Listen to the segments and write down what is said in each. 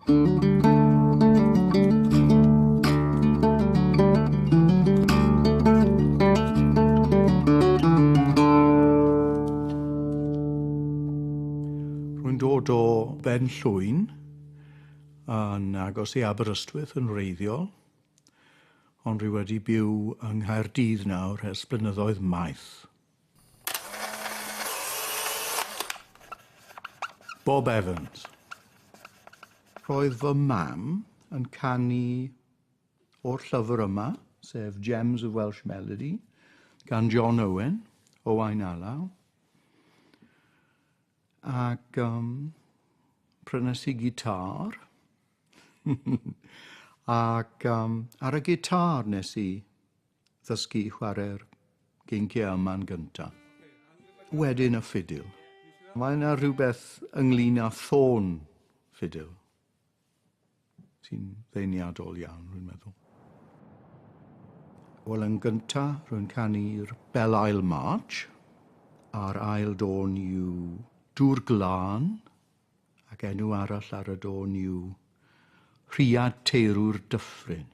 Rwy'n dod o Ben Llwyn, yn agos i Aberystwyth yn wreiddiol, ond rwy wedi byw yng Nghaerdydd nawr ers blynyddoedd maith. Bob Evans. Roedd fy mam yn canu o'r llyfr yma, sef Gems of Welsh Melody, gan John Owen, Owain Alaw. Ac um, prynes i gitar. Ac um, ar y gitar nes i ddysgu chwarae'r geinciau yma'n gyntaf. Wedyn y ffidil. Mae yna rhywbeth ynglyn â thôn ffidil sy'n ddeniadol iawn, rwy'n meddwl. Wel, yn gynta, rwy'n canu'r Belle Isle March, a'r ail dôn yw Dŵr Glân, ac enw arall ar y dôn yw Rhiad Teirw'r Dyffryn.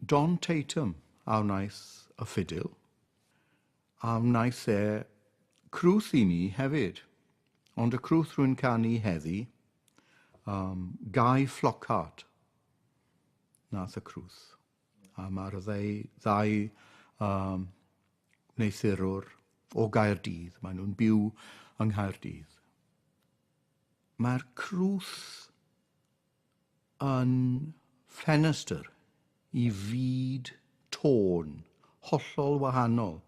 Don Tatum a wnaeth y ffidil. A wnaeth e crwth i mi hefyd. Ond y crwth rwy'n canu heddi, Guy Flockhart nath y crwth. A mae'r ddau, ddau wneuthurwr o Gaerdydd. Maen nhw'n byw yng Nghaerdydd. Mae'r crwth yn ffenestr i fyd tôn hollol wahanol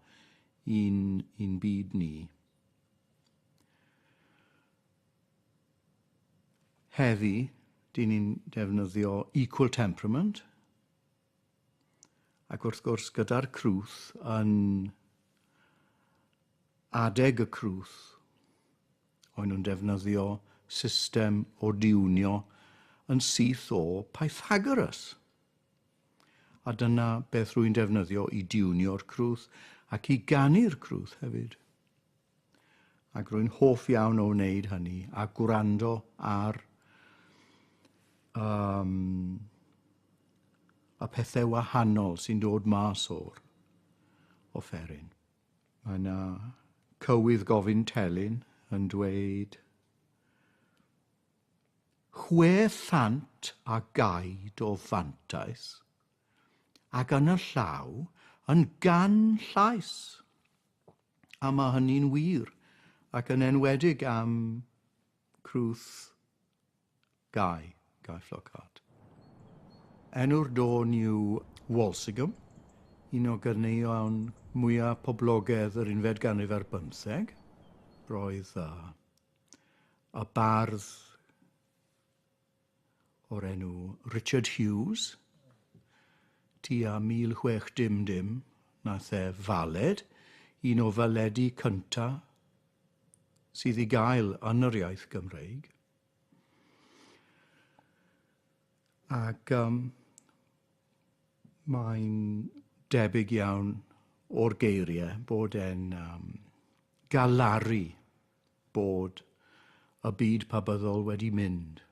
i'n i'n byd ni. Heddi, dyn ni'n defnyddio equal temperament, ac wrth gwrs gyda'r crwth yn adeg y crwth, O'n nhw'n defnyddio system o diwnio yn syth o Pythagoras. A dyna beth rwy'n defnyddio i diwnio'r crwth ac i ganu'r crwth hefyd. Ac rwy'n hoff iawn o wneud hynny a gwrando ar um, y pethau wahanol sy'n dod mas o'r offeryn. Mae yna cywydd gofyn telyn yn dweud 600 a gaid o fantais, ac yn y llaw yn gan llais. A mae hynny'n wir, ac yn enwedig am Crwth Guy, Guy Flockhart. Enw'r dôn yw Walsingham, un o ganeuon mwyaf poblogaidd yr unfed ganrif ar bymtheg. Roedd y bardd o'r enw Richard Hughes, tua 1600, nath e faled, un o faledi cynta sydd i gael yn yr iaith Gymreig. Ac um, mae'n debyg iawn o'r geiriau bod e'n um, galaru bod y byd pabyddol wedi mynd.